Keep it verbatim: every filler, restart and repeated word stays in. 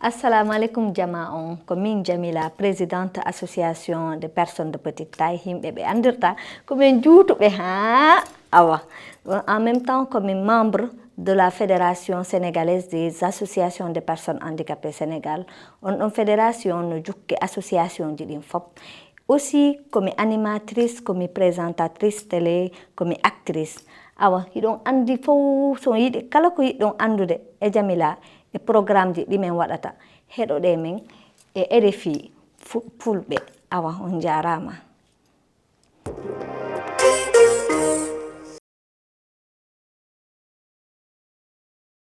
Assalamu aleykum, jama on. Ko min Jamila, présidente association des personnes de petite taille, yimɓe ɓe anndirta ko min juutuɓe, ha. Awa. En même temps, ko min membre de la Fédération sénégalaise des associations de personnes handicapées Sénégal. On ɗon fédération no jukke association ji ɗin fop. Aussi, ko mi animatrice, ko mi présentatrice télé, ko mi actrice. Awa, hiɗon anndi fof, so yiɗi, kala ko yiɗɗon anndude e Jamila, e programme ji ɗi min waɗata, heɗoɗee min e R F I Fu-, Fulɓe. Awa, on njaaraama.